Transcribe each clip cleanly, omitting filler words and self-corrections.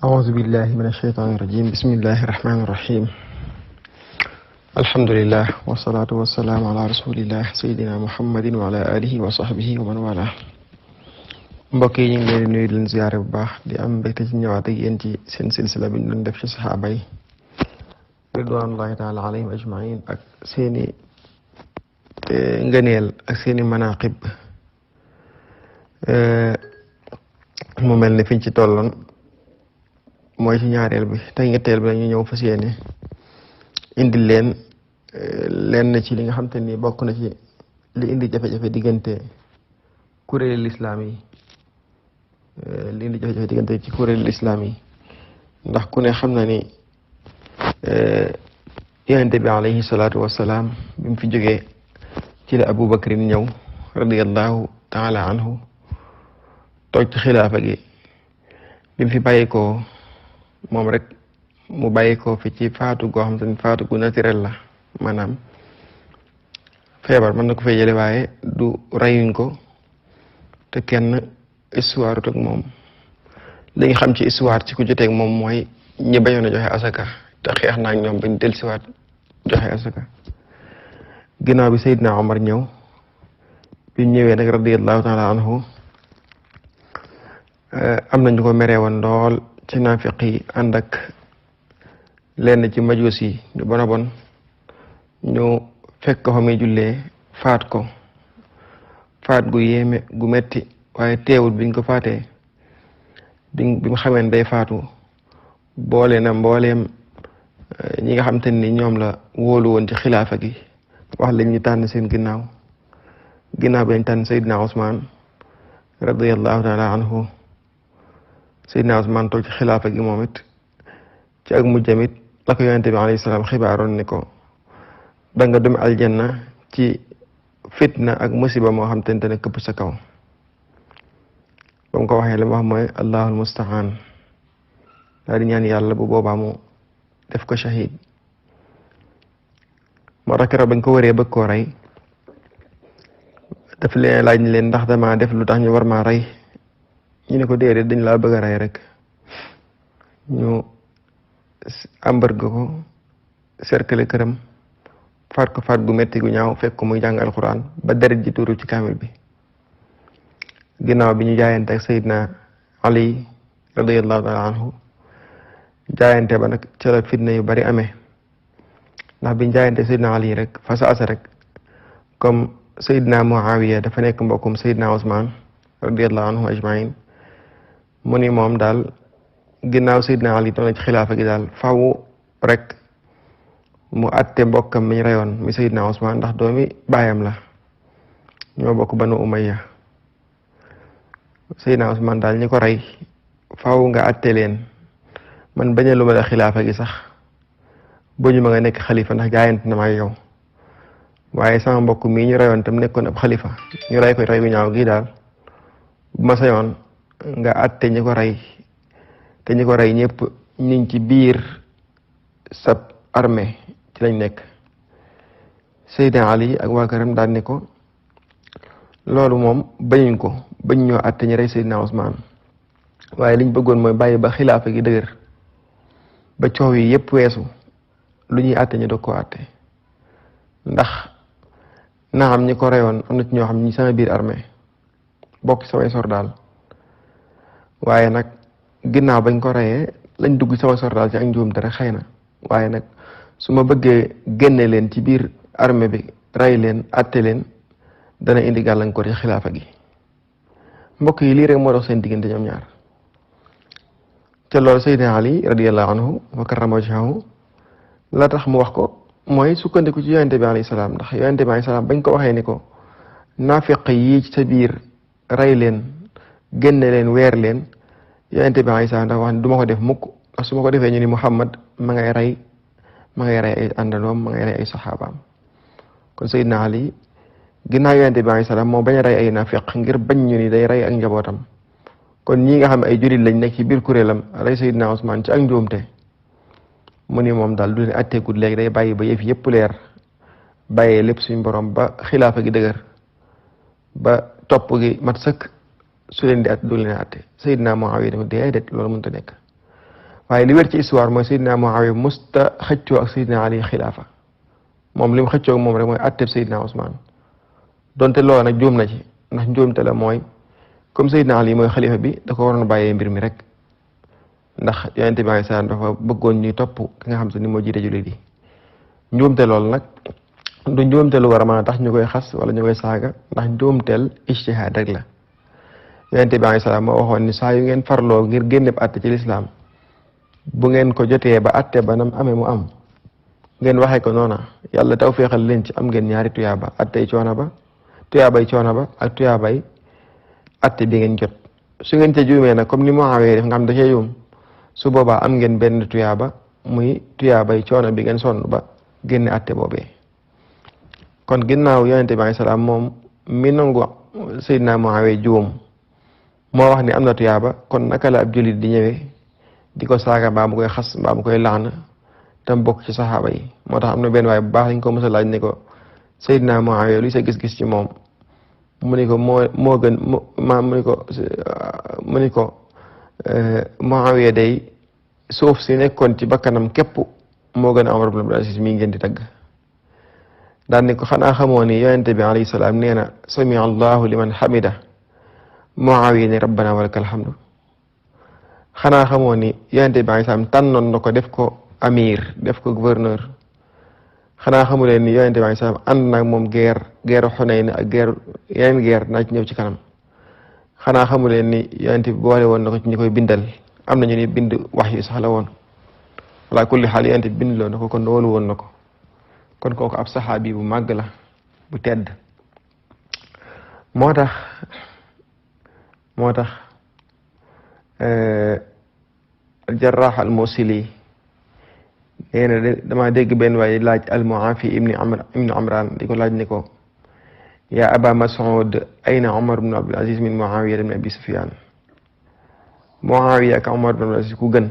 أعوذ بالله من الشيطان الرجيم بسم الله الرحمن الرحيم الحمد لله والصلاة والسلام على رسول الله سيدنا محمد وعلى آله وصحبه ومن والاه mbokk yi ñu ngi leen di nuyu di leen ziyaare bu baax di am mbégte ci ñëwaat ak yéen ci seen silsila bi ñu doon def ci saxaaba yi ridwanullahi taala alayhim ajmain ak seeni ngëneel ak seeni manaqib mu mel ni fiñ ci tolloon mooy ci ñaareel bi tey ñetteel bi dañu ñëw fas yéene indil leen lenn ci li nga xam te ni bokk na ci li indi jafe-jafe diggante kuréeli lislaam yi li indi jafe-jafe diggante ci kuréeli lislaam yi ndax ku ne xam na ni yonente bi alayhi salaatu wassalaam bi mu fi jógee ci la Abu Bakrin ñëw radiyallahu taala anhu toog ci xilaafa gi bi mu fi bàyyi ko moom rek mu bàyyi ko fi ci faatu goo xam te ni faatu gu naturel la maanaam feebar mën na ko fay jële waaye du rayuñ ko te kenn histoire ak moom li nga xam ci histoire ci ku joteeg moom mooy ñi bañoon a joxe asaka te xeex naa ak ñoom bañ dellusiwaat joxe asaka ginnaaw bi Seydina Omar ñëw bi ñëwee nag radiyallahu taala anhu am nañu ko meree woon lool ci naafiq yi ànd ak lenn ci majuus yi ñu bon a bon ñu fekk ko fa muy jullee faat ko faat gu yéeme gu metti waaye teewul biñ ko faatee bi mu xamee ne day faatu boole na mbooleem ñi nga xam te ni ñoom la wóolu woon ci xilaafa gi wax lañ ñu tànn seen ginnaaw bi lañ tànn Seydina Ousmane radiyallahu taala anhu Seydina Ousmane toog ci xilaafa gi moom it ci ak mujjam it la ko yonente bi alayhi salaam xibaaroon ni ko da nga dem aljanna ci fitna ak musiba moo xam te ne këpp sa kaw ba mu ko waxee li mu wax mooy allahul mustaan daal di ñaan yàlla bu boobaa mu def ko shahid moo tax keroog bañ ko waree bëgg koo rey daf leen laaj ni leen ndax dama def lu tax ñu war maa rey ñu ne ko déedéet dañ laa bëgg a rey rek ñu embargo ko cercle këram faat ko faat gu metti gu ñaaw fekk ko muy jàng alquran ba deret ji tuuru ci kaamil bi ginnaaw bi ñu jaayante ak Seydina Ali radiyallahu taala anhu jaayante ba nag ca la fitna yu bari amee ndax biñ jaayante Seydina Ali rek fa saasa rek comme Seydina Muawiya dafa nekk mbokkum Seydina Ousmane radiyallahu anhu ajmain mu ni moom daal ginnaaw Seydina Ali doon na ci xilaafa gi daal faw rek mu atte mbokkam mi ñu reyoon mi Seydina Ousmane ndax doomi baayam la ñoo bokk Banu Umayya Seydina Ousmane daal ñi ko rey faw nga atte leen man bañ a lu ma la xilaafa gi sax boo ñu ma nga nekk xalifa ndax jaayante na ma yow waaye sama mbokk mii ñu reyoon tam nekkoon ab xalifa ñu rey ko rey gu ñaaw gi daal bu ma sayoon nga atte ñi ko rey te ñi ko rey ñëpp ñu ngi ci biir sab armée ci lañ nekk Seydina Ali ak waa këram daal ne ko loolu moom bañuñ ko bañ ñoo atte ñi rey Seydina Ousmane waaye liñ bëggoon mooy bàyyi ba xilaafa gi dëgër ba coow yi yëpp weesu lu ñuy atte ñu doog koo atte ndax naam ñi ko reyoon am na ci ñoo xam ñi sama biir armée bokk samay sordaal waaye nag ginnaaw bañ ko reyee lañ dugg sama sordaal ci ak njuumte rek xëy na waaye nag su ma bëggee génne leen ci biir armée bi rey leen atte leen dana indi gàllankoor ci xilaafa gi mbokk yi lii rek moo dox seen diggante ñoom ñaar te loolu Seydina Ali radiyallahu anhu wa karrama wajhahu la tax mu wax ko mooy sukkandiku ci yonente bi alayhi salaam ndax yonente bi alayhi salaam bañ ko waxee ni ko naafiq yi ci sa biir rey leen génne leen weer leen yonente bi alayhi salaam dafa wax ne du ma ko def mukk ndax su ma ko defee ñu ni Muhammad ma ngay rey ay àndandoom ma ngay rey ay saxaabaam kon Seydina Ali ginnaaw yonente bi alayhi salaam moo bañ a rey ay naafiq ngir bañ ñu ni day rey ak njabootam kon ñi nga xam ne ay jullit lañ nekk ci biir kuréelam rey Seydina Ousmane ci ak njuumte mu ni moom daal du leen atteegul léegi day bàyyi ba yëf yëpp leer bàyyee lépp suñ borom ba xilaafa gi dëgër ba topp gi mat sëkk su leen di at du leen atte Seydina Muawiya tamit déedéet loolu mënut a nekk waaye li wér ci histoire mooy Seydina Muawiya musta xëccoo ak Seydina Ali xilaafa moom li mu xëccoo ak moom rek mooy atteb Seydina Ousmane donte loolu nag juum na ci ndax njuumte la mooy comme Seydina Ali mooy xalifa bi da ko waroon bàyyee mbir mi rek ndax Yonent bi alayhi salaam dafa bëggoon ñuy topp ki nga xam te ni moo jiite jullit yi njuumte loolu nag du njuumte lu war a mën a tax ñu koy xas wala ñu koy saaga ndax njuumteel ijtihaad rek la Yonent bi alayhi salaam moo waxoon ni saa yu ngeen farloo ngir génne atte ci lislaam bu ngeen ko jotee ba atte ba nam amee mu am ngeen waxee ko noona yàlla tawfeexal leen ci am ngeen ñaari tuyaaba attey coono ba tuyaabay coono ba ak tuyaabay atte bi ngeen jot su ngeen ca juumee nag comme ni Muawiya def nga xam da cee juum su boobaa am ngeen benn tuyaaba muy tuyaabay coono bi ngeen sonn ba génne atte boobee kon ginnaaw Yonent bi alayhi salaam moom mi nangu Seydina Muawiya juum moo wax ni am na tuyaaba kon naka la ab jullit di ñëwee di ko saaga mbaa mu koy xas mbaa mu koy laan tam bokk ci saxaaba yi moo tax am na benn waaye bu baax dañ ko mos a laaj ne ko Seydina Muawiya luy sa gis-gis ci moom mu ni ko moo gën mu ni ko Muawiya day suuf si nekkoon ci bakkanam képp moo gën a Umar ibn Abdul Aziz mii ngeen di tagg daan ni ko xanaa xamoo ni Yonent bi alayhi salaam nee na sami allahu liman hamida Muawiya ni rabbana wa lakal hamdu xanaa xamoo ni Yonent bi alayhi salaam tànnoon na ko def ko amir def ko gouverneur xanaa xamu leen ni Yonent bi alayhi salaam ànd naag moom guerre Xunayn ak yeneen guerre naa ci ñëw ci kanam xanaa xamu leen ni Yonent bi boole woon na ko ci ñi koy bindal am na ñu ni bind wax yu sax la woon wala kulli xaal Yonent bi bind loo na ko kon loolu woon na ko kon kooku ab saxaabi bu màgg la bu tedd moo tax al-Jarraax al-Muusili nee na dama dégg benn waaye laaj al-Mu'aafi ibni Amraan di ko laaj ni ko yaa Aba Mas'ud ayna Umar ibn Abdul Aziz min Muawiya ibn Abi Sufyaan Muawiya ak Umar ibn Abdul Aziz ku gën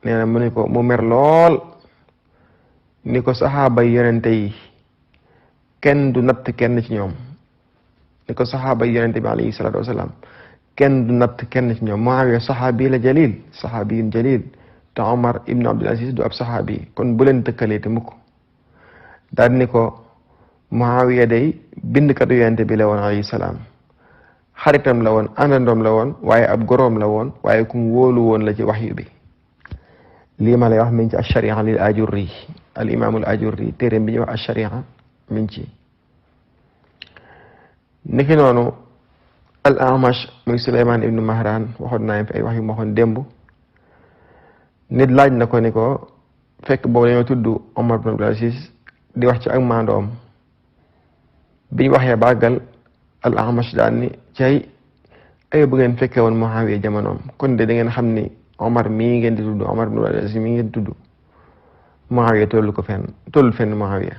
nee na mu ni ko mu mer lool ni ko saxaaba yonente yi kenn du natt kenn ci ñoom ni ko saxaaba yonente bi alayhi salaatu wasalaam kenn du natt kenn ci ñoom Muawiya saxaabi la jalil saxaabiyun jalil te Omar ibn Abdul Aziz du ab saxaabi kon bu leen tëkkalee te mukk daal ni ko Muawiya day bindkatu yonente bi la woon alayhi salaam xaritam la woon àndandoom la woon waaye ab goroom la woon waaye kum wóolu woon la ci waxyu bi lii ma lay wax min ci ash-Shari'a lil Ajurri al imaamul Ajurri téeréem bi ñuy wax ash-Shari'a min ci niki noonu al Amash muy Suleymaan ibnu Mahran waxoon naa fi ay wax yu ma waxoon démb nit laaj na ko ni ko fekk boobu dañoo tudd Omar ibn Abdul Aziz di wax ci ak maandoom biñ waxee bàggal al Amash daan ni cay ay bu ngeen fekkee woon Muawiya jamonoom kon de da ngeen xam ni Omar mii ngeen di tudd Omar ibn Abdul Aziz mii ngeen di tudd Muawiya tollul fenn Muawiya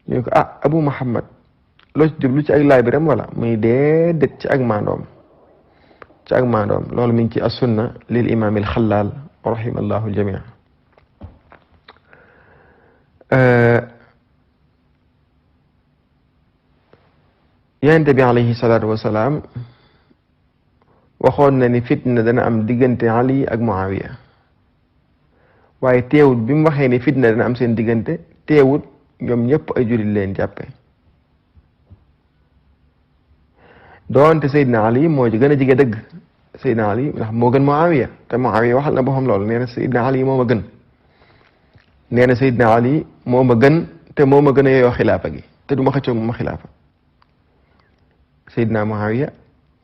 ñu ko Abu Muhammad loo ci jublu ci ak laay bi rem wala muy déedéet ci ak maandoom loolu mi ngi ci as-sunna lil imaam al-Xallaal rahimallahu al-jamii Yonent bi alayhi salaatu wasalaam waxoon na ni fitna dana am diggante Ali ak Muawiya waaye teewut bi mu waxee ni fitna dana am seen diggante teewut ñoom ñëpp ay jullit leen jàppe doonte Seydina Ali moo ci gën a jige dëgg Seydina Ali ndax moo gën Muawiya te Muawiya waxal na boppam loolu nee na Seydina Ali moo ma gën nee na Seydina Ali moo ma gën te moo ma gën a yeyoo xilaafa gi te du ma xëccoo moom ma xilaafa Seydina Muawiya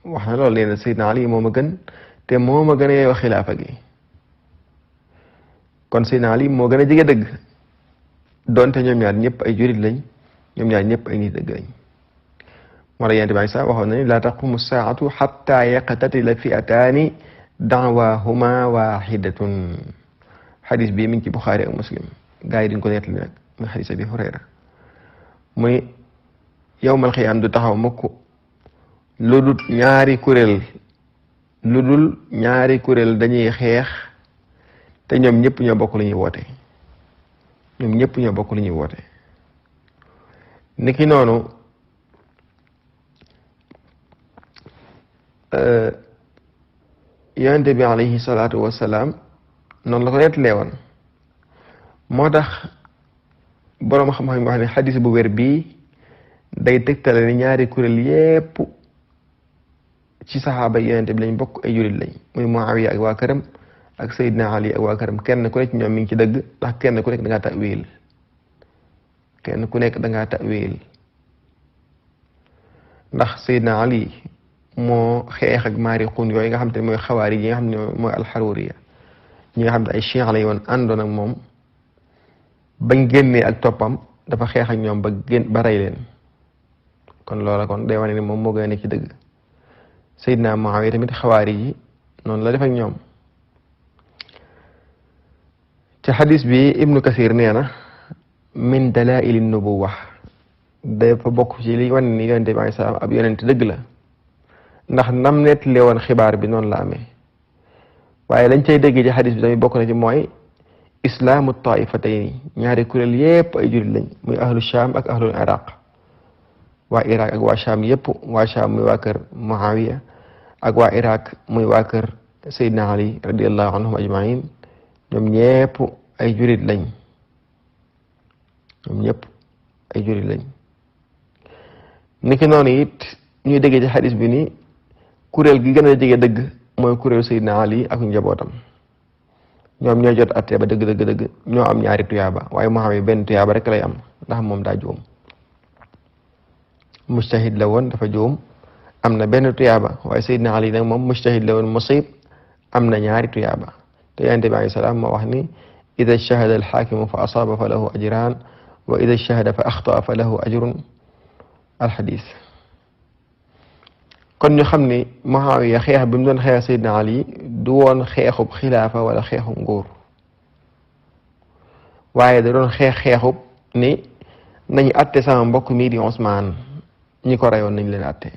wax na loolu nee na Seydina Ali moo ma gën te moo ma gën a yeyoo xilaafa gi kon Seydina Ali moo gën a jige dëgg doonte ñoom ñaar ñëpp ay jurit lañ ñoom ñaar ñëpp ay nit dëgg lañ moo tax Yonent bi sax waxoon na ni laa taqumu saa'atu xatta yaqtatila fi'ataani da'waahuma waahidatun xadis bii mi ngi ci Buxaari ak Muslim gaa yi duñ ko nettali nag muy xadis Abi Hurayra muy yawmal qiyaama du taxaw mukk lu dul ñaari kuréel dañuy xeex te ñoom ñëpp ñoo bokk lu ñuy woote niki noonu Yonent bi alayhi salaatu wasalaam noonu la ko nettalee woon moo tax boroom xam-xam yi wax ne xadis bu wér bii day tegtale ni ñaari kuréel yépp ci saxaaba yonente bi lañ bokk ay julit lañ muy Muawiya ak waa këram ak Seydina Ali ak waa këram kenn ku nekk ñoom mi ngi ci dëgg ndax kenn ku nekk da ngaa ta'wil kenn ku nekk da ngaa ta'wil ndax Seydina Ali moo xeex ak maariquun yooyu nga xam te ne mooy xawaari yi nga xam ne mooy alxaruriya ñi nga xam ne ay chiites la yoon àndoon ak moom bañ génnee ak toppam dafa xeex ak ñoom ba rey leen kon loola kon day wane ni moom moo gën a nekk ci dëgg Seydina Muawiya tamit xawaari yi noonu la def ak ñoom ci xadis bi Ibnu Kasir nee na min dalaa'ili nubuwwa dafa bokk ci li wane ni yonente bi alayhi salaam ab yonente dëgg la ndax nam nettali woon xibaar bi noonu la amee waaye lañ cay dégg ci xadis bi tamit bokk na ci mooy islaamu taifatayni ñaari kuréel yépp ay jurit lañ muy ahlu Sham ak ahlul Iraq waa Iraq ak waa Sham yépp waa Sham muy waa kër Muawiya ak waa Iraq muy waa kër Seydina Ali radiyallahu anhum ajmain ñoom ñépp ay jurit lañ ñoom ñépp ay jurit lañ niki noonu it ñuy déggee ci xadis bi ni kuréel gi gën a jege dëgg mooy kuréel Seydina Ali ak njabootam ñoom ñoo jot atte ba dëgg ñoo am ñaari tuyaaba waaye Muawiya benn tuyaaba rek lay am ndax moom daa juum mujtahid la woon dafa juum am na benn tuyaaba waaye Seydina Ali nag moom mujtahid la woon musib am na ñaari tuyaaba te Yonent bi alayhi salaam moo wax ni ida ijtahada alxaakimu fa asaaba fa lahu ajraan wa ida ijtahada fa axtaa fa lahu ajrun alxadis kon ñu xam ni Muawiya xeex bi mu doon xeex Seydina Ali du woon xeexub xilaafa wala xeexub nguur waaye da doon xeexub ni nañu atte sama mbokk mii di Ousmane ñi ko reyoon nañ leen atte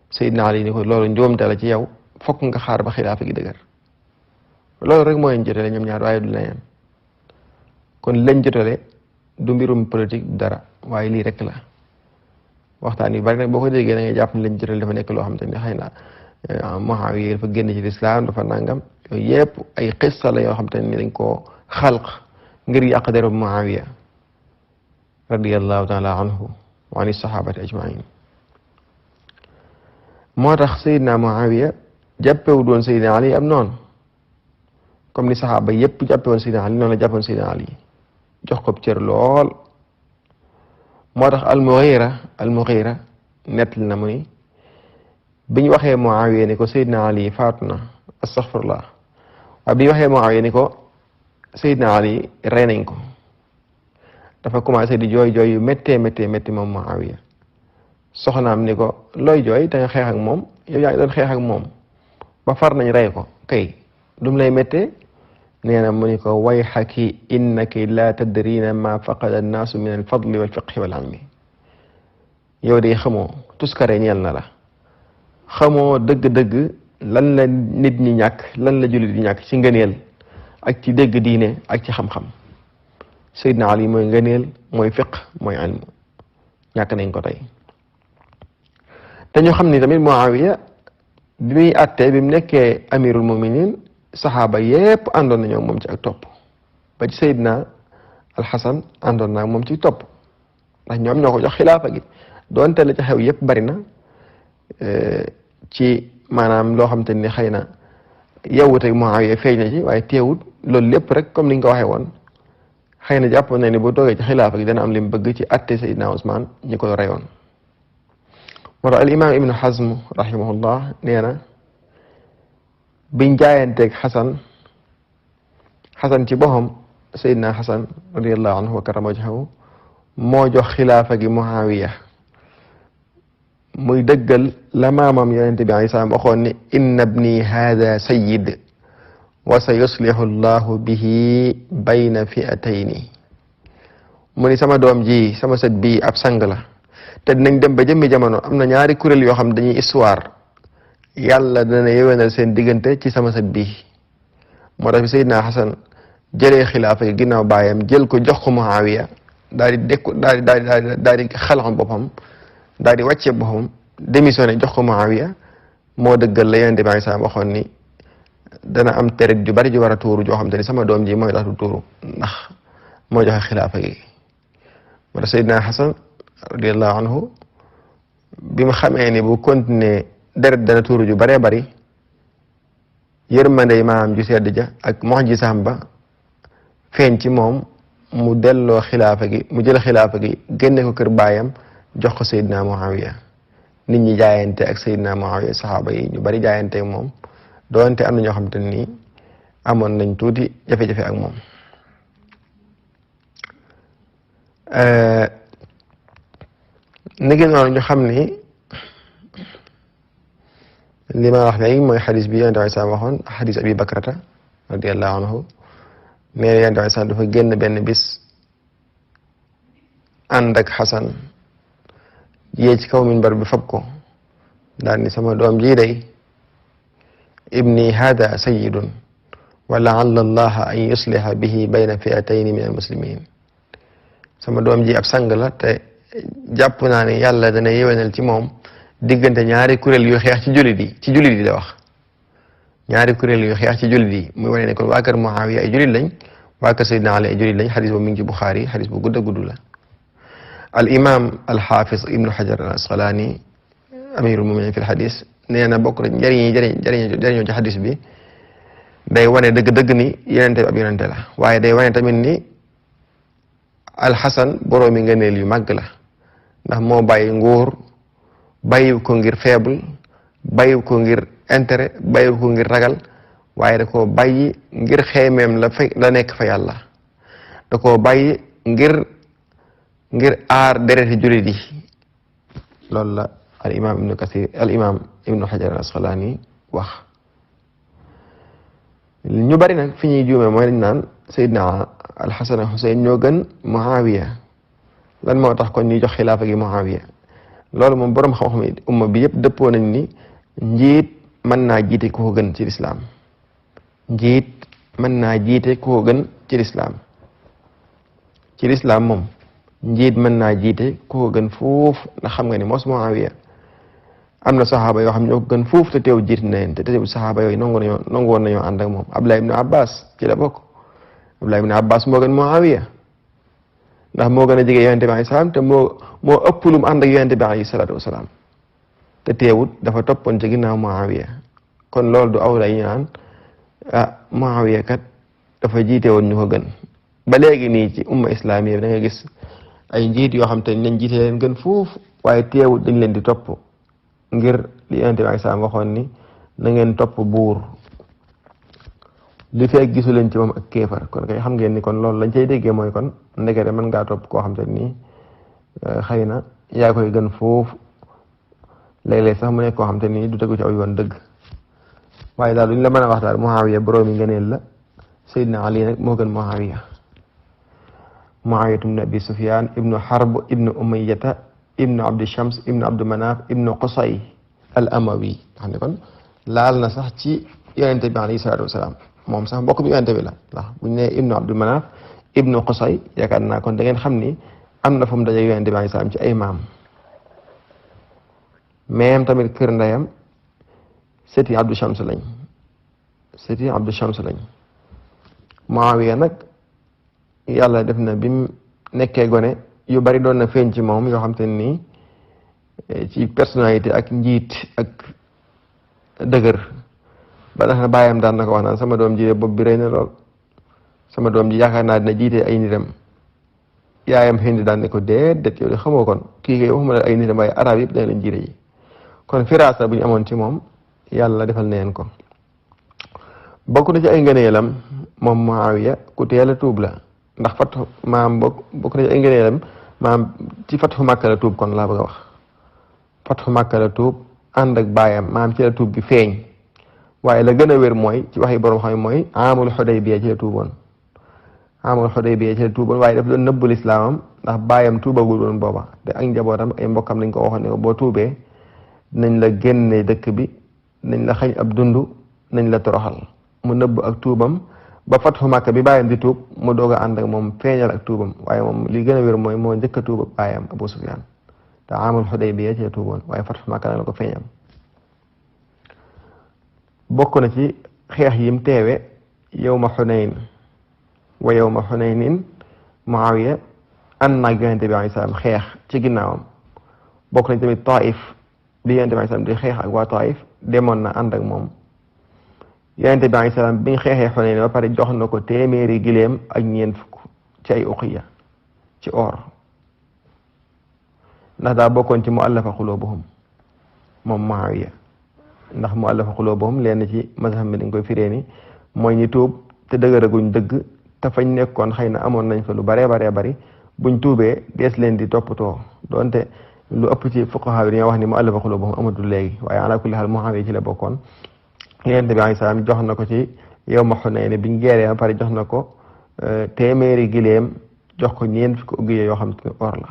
Seydina Ali ni ko loolu njuumte la ci yow fokk nga xaar ba xilaafa gi dëgër loolu rek moo leen jotale ñoom ñaar waaye du leneen kon lañ jotale du mbirum politique dara waaye lii rek la waxtaan yu bari nag boo ko déggee da ngay jàpp ne lañ jotale dafa nekk loo xam te ne xëy na Muawiya dafa génn ci lislaam dafa nangam yooyu yëpp ay xissa la yoo xam te ne dañ koo xalq ngir yàq deru Muawiya radiyallahu taala anhu wa ani sahabati ajmain moo tax Seydina Muawiya jàppewu doon Seydina Ali am noonu comme ni saxaaba yëpp jàppewoon Seydina Ali noonu la jàppewoon Seydina Ali jox ko cër lool moo tax al-Mughira nettali na mu ni biñ waxee Muawiya ni ko Seydina Ali faatu na astaghfirullah waaye biñ waxee Muawiya ni ko Seydina Ali rey nañ ko dafa commencé di jooy yu méttee moom Muawiya soxnaam ni ko looy jooy te nga xeex ak moom yow yaa ngi doon xeex ak moom ba far nañ rey ko kay dum lay méttee nee na mu ni ko wayhaki innaki la tadrina ma faqada annaasu min alfadli walfiqhi wal ilmi yow de xamoo tuskare ñeel na la xamoo dëgg-dëgg lan la nit ñi ñàkk lan la jullit di ñàkk ci ngëneel ak ci dégg diine ak ci xam-xam Seydina Ali mooy ngëneel mooy fiq mooy ilm ñàkk nañ ko tey te ñu xam ni tamit Muawiya bi muy àttee bi mu nekkee amirul muminin saxaaba yépp àndoon nañoo moom ci ak topp ba ci Seydina Alxasan àndoon naa moom ci topp ndax ñoom ñoo ko jox xilaafa gi doonte la ca xew yépp bari na ci maanaam loo xam te ni xëy na yewwute Muawiya feeñ na ci waaye teewut loolu lépp rek comme ni nga ko waxee woon xëy na jàpp na ni bu toogee ci xilaafa gi dana am li mu bëgg ci atte Seydina Ousmane ñi ko reyoon moo tax al imam Ibnu Hazm rahimahullah nee na biñ jaayanteeg Xasan ci boppam Seydina Xasan radiyallahu anhu wa karrama wajhahu moo jox xilaafa gi Muawiya muy dëggal la maamam yonente bi alayhi salaam waxoon ni inna ibni hada sayyid wa sa yuslihu llahu bihi bayna fi'atayni mu ni sama doom ji sama sët bii ab sang la te dinañ dem ba jëmmi jamono am na ñaari kuréel yoo xam dañuy histoire yàlla dana yewenal seen diggante ci sama sët bii moo tax bi Seydina Xasan jëlee xilaafa yi ginnaaw baayam jël ko jox ko Muawiya daal di xalaxam boppam daal di wàcce boppam démissionné jox ko Muawiya moo dëggal la Yonent bi sallallahu alayhi wasallam waxoon ni dana am teret ju bari ju war a tuuru joo xam te ni sama doom ji mooy tax du tuuru ndax moo joxe xilaafa gi wala Seydina Xasan radiallahu anhu bi mu xamee ni bu continuer deret dana tuuru ju baree bari yërmandey maam ju sedd ja ak mox ji saam ba feeñ ci moom mu delloo xilaafa gi mu jël xilaafa gi génne ko kër baayam jox ko Seydina Muawiya nit ñi jaayante ak Seydina Muawiya saxaaba yi ñu bari jaayante ak moom doonte am na ñoo xam te ni amoon nañ tuuti jafe-jafe ak moom niki noonu ñu xam ni li ma wax léegi mooy xadis bi yonent bi saa waxoon xadis Abi Bakrata radiallahu anhu mais yonent bi saa dafa génn benn bis ànd ak Xasan yéeg ci kaw minbar bi fab ko daal ni sama doom jii day ibni hada sayidun wa laalla allaha an yusliha bihi bayna fi'atayni min almuslimin sama doom ji ab sang la te jàpp naa ne yàlla dana yéwénal ci moom diggante ñaari kuréel yu xeex ci jullit yi la wax ñaari kuréel yu xeex ci jullit yi muy wane ne kon waa kër Muawiya ay jullit lañ waa kër Seydina Ali ay jullit lañ xadis boobu mi ngi ci Buxaari xadis bu gudd a gudd la al imam al xaafis ibnu Hajar al Asqalaani amirul muminin fi l xadis nee na bokk na jëriñoo ci xadis bi day wane dëgg-dëgg ni yonente bi ab yonente la waaye day wane tamit ni alxasan boroomi ngëneel yu màgg la ndax moo bàyyi nguur bàyyiw ko ngir faible bàyyiw ko ngir intérêt bàyyiw ko ngir ragal waaye da koo bàyyi ngir xeemeem la nekk fa yàlla da koo bàyyi ngir aar dereti jullit yi loolu la al imam ibnu Hajar al Asqalaani wax ñu bari nag fi ñuy juume mooy dañ naan Seydina Alxasan ak Xuseyn ñoo gën Muawiya lan moo tax kon ñuy jox xilaafa gi Muawiya loolu moom boroom xam-xam yi umma bi yëpp dëppoo nañ ni njiit mën naa jiite ku ko gën ci lislaam njiit mën naa jiite ku ko gën ci lislaam moom njiit mën naa jiite ku ko gën foofu ndax xam nga ni mos Muawiya am na saxaaba yoo xam ñoo ko gën foofu te teew jiit na leen te teew saxaaba yooyu nangu woon nañoo ànd ak moom Abdullah ibn Abbas ci la bokk Abdullah ibn Abbas moo gën Muawiya ndax moo gën a jege yonente bi alayhi salaam te moo ëpp lu mu ànd ak yonente bi alayhi salaatu wasalaam te teewut dafa toppoon ci ginnaaw Muawiya kon loolu du awla yi ñu naan Muawiya kat dafa jiite woon ñu ko gën ba léegi nii ci umma islamiya da nga gis ay njiit yoo xam te nañ jiite leen gën foofu waaye teewut dañ leen di topp ngir li yonente bi alayhi salaam waxoon ni na ngeen topp buur li fekk gisu leen ci moom ak kéefar kon kay xam ngeen ni kon loolu lañ cay déggee mooy kon ndekete mën ngaa topp koo xam te nii xëy na yaa koy gën foofu léeg-léeg sax mu nekk koo xam te nii du tegu ci aw yoon dëgg waaye daal duñ la mën a wax daal Muawiya boroomi ngëneel la Seydina Ali nag moo gën Muawiya ibnu Abi Sufyan ibnu Harb ibnu Umayyata ibnu Abdi Shams ibnu Abdu Manaf ibnu Qusay al Amawi xam ne kon laal na sax ci yonente bi alayhi salaatu wasalaam moom sax mbokk bi yonente bi la ndax buñ ne ibnu Abdu Manaf ibnu Qusay yaakaar naa kon da ngeen xam ni am na fu mu daje yonente bi alayhi salaam ci ay maam même tamit kër ndeyam sëti Abdu Shams lañ Muawiya nag yàlla def na bi mu nekkee gone yu bari doon na feeñ ci moom yoo xam te nii ci personnalité ak njiit ak dëgër ba tax na bàyyam daan na ko wax naan sama doom ji bopp bi rëy na lool sama doom ji yaakaar naa dina jiite ay nitam yaayam Hind daan ne ko déedéet yow de xamoo kon kii kay waxuma la ay nitam waaye arab yëpp dana leen jiite yi kon firaasa bu ñu amoon ci moom yàlla defal na leen ko bokk na ci ay ngëneelam moom Muawiya ku teel a tuub la ndax fatxu maam bokk na ci ay ngëneelam maam ci fatxu Màkka la tuub kon laa bëgg a wax fatxu Màkka la tuub ànd ak baayam maam ci la tuub bi feeñ waaye la gën a wér mooy ci waxi borom xam mooy amul Xudaybiya ci la tuuboon waaye daf doon nëbbul islaamam ndax baayam tuubagul woon booba te ak njabootam ay mbokkam lañ ko waxoon ne ko boo tuubee nañ la génne dëkk bi nañ la xañ ab dund nañ la toroxal mu nëbb ak tuubam ba fatxu Màkka bi baayam di tuub mu doog a ànd ak moom feeñal ak tuubam waaye moom li gën a wér mooy moo njëkk a tuub ak baayam Abu Sufyaan te amul Xudaybiya ci la tuuboon waaye fatxu Màkka la ko feeñal bokk na ci xeex yim teewe yawma Xunayn wa yawma Xunaynin Muawiya ànd naag yonent bi alayhi salaam xeex ci ginnaawam. bokk nañ tamit Taif bi yonent bi alayhi salaam di xeex ak waa Taif demoon na ànd ak moom. yonent bi alayhi salaam bi ñu xeexee Xunayn ba pare jox na ko téeméeri gileem ak ñeent fukk ci ay uqiya ci or, ndax daa bokkoon ci mu'allafa qulubuhum moom Muawiya. ndax mu'allafa qulubuhum leen ci mazhab bi dañ koy firee ni mooy ñi tuub te dëgëraguñ dëgg te fañ nekkoon xëy na amoon nañ fa lu baree bari buñ tuubee dees leen di toppatoo. donte lu ëpp ci fuqaha yi dañoo wax ni mu'allafa qulubuhum amatul léegi, waaye ala kulli haal Muawiya ci la bokkoon. Yonent bi alayhi salaam jox na ko ci yawma Xunayn biñ geeree ba pare jox na ko téeméeri gileem, jox ko ñeent fukki ugiya yoo xam te ne or la.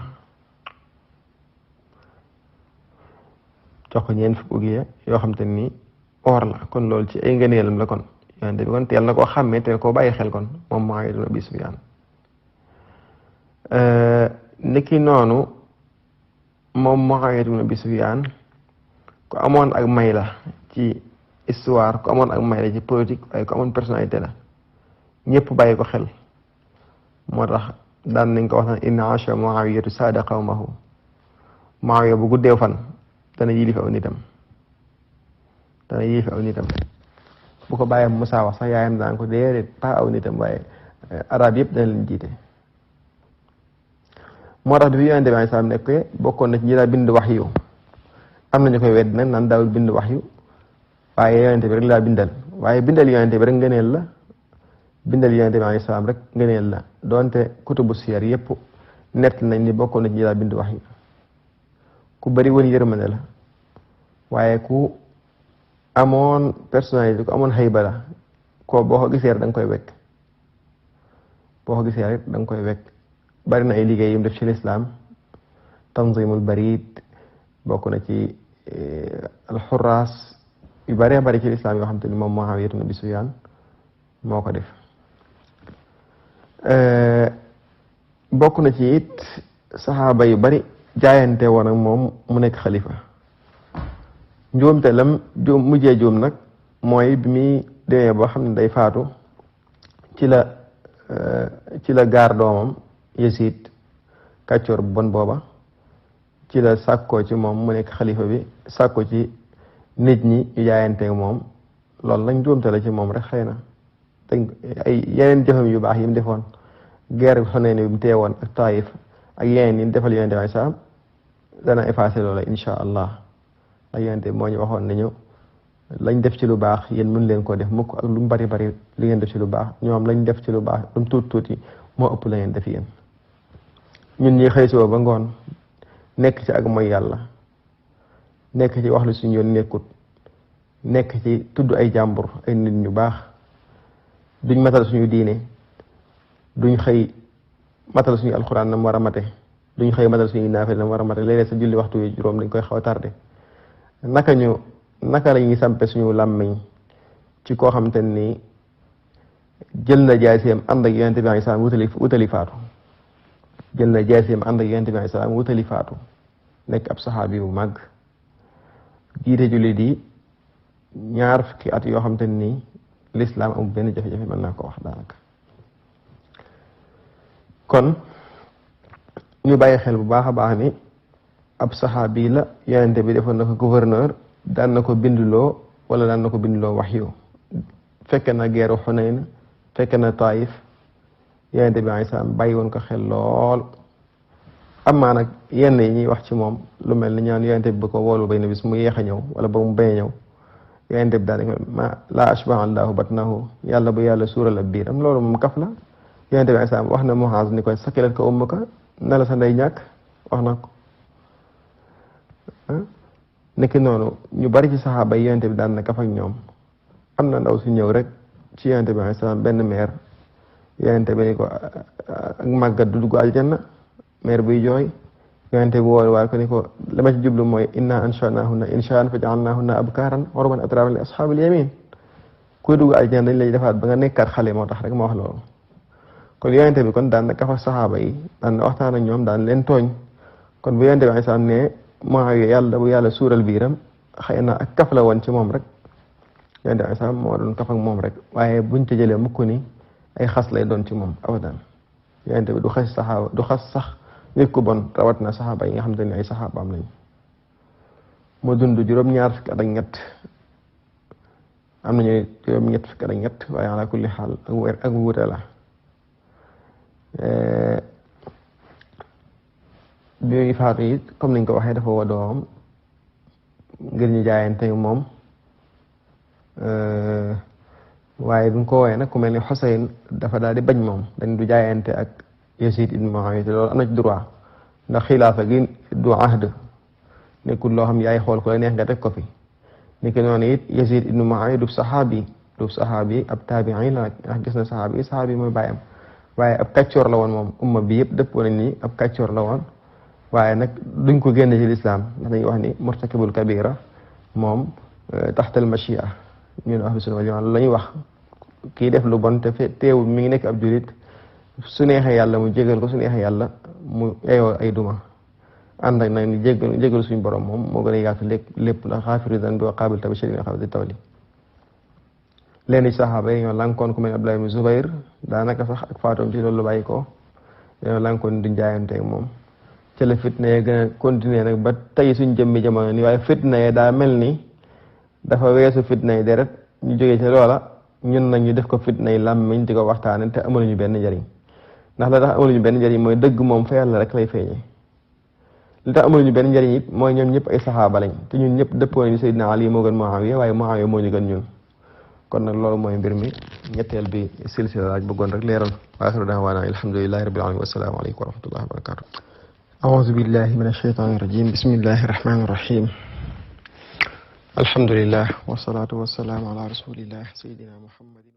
jox ko ñeent fukki ugiya yoo xam te ni or la. kon loolu ci ay ngëneelam la kon yonent bi kon teel na koo xàmmee teel koo bàyyi xel kon moom Muawiya ibn Abi Sufyaan. niki noonu moom Muawiya ibn Abi Sufyaan ku amoon ak may la ci histoire, ku amoon ak may la ci politique, waaye ku amoon personnalité la ñëpp bàyyi ko xel. moo tax daan nañ ko wax naan inna asha Muawiyatu saada qawmahu. Muawiya bu guddee fan dana yilif aw nitam bu ko bàyyam Musaa wax sax yaayam daan ko déedéet pas aw nitam waaye arab yëpp dana leen jiite. moo tax bi Yonent bi alayhi salaam nekk bokkoon na ci ñi daa bind wahyu. am na ñu koy wedd nag naan daawul bind wahyu, waaye Yonent bi rek laa bindal. waaye bindal Yonent bi rek ngëneel la, bindal Yonent bi alayhi salaam rek ngëneel la. donte kutubu siyar yëpp nett nañ ni bokkoon na ci ñi daa bind wahyu. ku bari woon yërmande la, waaye ku amoon personnalité, ku amoon xayba la. ko boo ko gisee rek da nga koy wekk. bari na ay liggéey yu mu def ci lislaam. tanzimul barid bokk na ci alxuraas yu bari bari ci lislaam yoo xam te ni moom Muawiya ibn Abi Sufyaan moo ko def. bokk na ci it saxaaba yu bari jaayante woon ak moom mu nekk xalifa. njuumte lam mujjee juum nag mooy bi muy demee boo xam ne day faatu ci la gaar doomam Yazid kàccoor bu bon booba, ci la sàkkoo ci moom mu nekk xalifa bi, sàkkoo ci nit ñi ñu jaayanteeg moom. loolu lañ njuumte la ci moom rek xëy na dañ ay yeneen jëfam yu baax yi mu defoon, guerre Xunayn bi mu teewoon ak Taif ak yeneen yi mu defal Yonent bi sax dana effacé loola insha allah. ak Yonent bi moo ñu waxoon nañu lañ def ci lu baax yéen mën leen koo def mukk, ak lu mu bari bari li ngeen def ci lu baax ñoom lañ def ci lu baax lu mu tuuti moo ëpp la ngeen def yéen. ñun ñi xëy soo ba ngoon nekk ci ak mooy yàlla, nekk ci wax lu suñu yoon nekkut, nekk ci tudd ay jàmbur, ay nit ñu baax, duñ matal suñu diine, duñ xëy matal suñu alxuraan na mu war a mate, duñ xëy matal suñu naafila na mu war a mate, léeg-léeg sa julli waxtu yu juróom dañ koy xaw a tardé. naka la ñuy sampe suñu làmmiñ ci koo xamante ni jël na jaaseem ànd ak Yonent bi alayhi salaam wutali faatu. jël na jaaseem ànd ak Yonent bi alayhi salaam wutali faatu, nekk ab saxaabi bu màgg, jiite jullit yi 20 fukki at yoo xamante ni lislaam amul benn jafe-jafe, mën naa ko wax daanaka. kon ñu bàyyi xel bu baax a baax ni ab saxaabi la. Yonent bi defoon na ko gouverneur, daan na ko bindloo wala daan na ko bindloo wahyu. fekke na geeru Xunayn, fekke na Taif. Yonent bi alayhi salaam bàyyi woon ko xel lool. amaa nag yenn yi ñuy wax ci moom lu mel ni ñaan Yonent bi bu ko woolu bay na bis mu yeex a ñëw wala ba mu bañ a ñëw, Yonent bi daal ma laa ashbaha allahu batnahu, yàlla bu yàlla suural ab biiram. loolu moom kaf la. Yonent bi alayhi salaam wax na Muaaz ni koy sakilat ko ummuka, na la sa ndey ñàkk, wax na ko. niki noonu ñu bari ci saxaaba yi Yonent bi daan na kaf ak ñoom. am na ndaw su ñëw rek ci Yonent bi alayhi salaam, benn meer, Yonent bi ni ko ak màggat du dugg aljanna, meer buy jooy. Yonent bi wool waa ko ni ko la ma ci jublu mooy inna anshanahunna inshaan fa ja'alnahunna abkaran urban atraban li ashabil yamin. kuy dugg aljanna dañ lay defaat ba nga nekkaat xale, moo tax rek ma wax loolu. kon Yonent bi kon daan na kaf ak saxaaba yi, daan na waxtaan ak ñoom, daan leen tooñ. kon bu Yonent bi alayhi salaam ne Muawiya yàlla bu yàlla suural biiram, xëy na ak kaf la woon ci moom rek. yonent bi sax moo doon kaf ak moom rek waaye buñ ca jëlee mukk ni ay xas lay doon ci moom abadan yonent bi du xas saxaaba du xas sax nit ku bon rawat na saxaaba yi nga xamante ne ay saxaabaam lañ mu dund juróom-ñaar fukki at ak ñett am nañu juróom-ñett fukki at ak ñett waaye ala kulli xaal ak wuute la bi muy faatu it comme niñ ko waxee dafa woo doomam ngir ñu jaayante moom waaye bi mu ko woowee nag ku mel ni Xuseyn dafa daal di bañ moom dañ du jaayante ak Yazid ibn Muawiya te loolu am na ci droit ndax xilaafa gi du ahd nekkul loo xam yaay xool ko la neex nga teg ko fi ni ki noonu it Yazid ibn Muawiya du saxaabi ab taabiin la ndax gis na saxaabi mooy bàyyam waaye ab kàccoor la woon moom umma bi yëpp dëppoo nañ ni ab kàccoor la woon waaye nag duñ ko génne ci lislaam ndax dañuy wax ni murtakibul kabira moom taxtal machia ñun ahlu sunna wal jamaa la ñuy wax kii def lu bon te teewul mi ngi nekk ab julit su neexee yàlla mu jégal ko su neexee yàlla mu eyoo ay duma ànd ak nag ni jégal suñu borom moom moo gën a yaatu lépp la xaafiru dan bi wa qaabil tabi shadid xawdi tawli leen ci saxaaba yi ñoo lànkoon ku mel ne Abdullah ibn Zubayr daanaka sax ak faatoom ci loolu bàyyi ko ñoo lànkoon duñ jaayanteeg moom ci la fitna yi gën a continuer nag ba tey suñ jëmmi jamono ni waaye fitna yi daa mel ni dafa weesu fitna yi deret ñu jógee ci loola ñun nag ñu def ko fitna yi làmmiñ di ko waxtaane te amaluñu benn njariñ ndax la tax amaluñu benn njariñ mooy dëgg moom fa yàlla rek lay feeñee li tax amaluñu benn njariñ it mooy ñoom ñëpp ay saxaaba lañ te ñun ñëpp dëppoo nañu Seydina Ali moo gën Muawiya waaye Muawiya moo ñu gën ñun kon nag loolu mooy mbir mi ñetteel bi silsila laaj bëggoon rek leeral wa axiru da'waana alhamdulillahi rabbil alamin wassalaamu aleykum wa rahmatullahi wa barakatuh a'uuzu billahi min ashaytaani rajim bismillahi rahmaani rahim alhamdulillah wasalaatu wasalaamu ala rasulillah sayidina muhammadin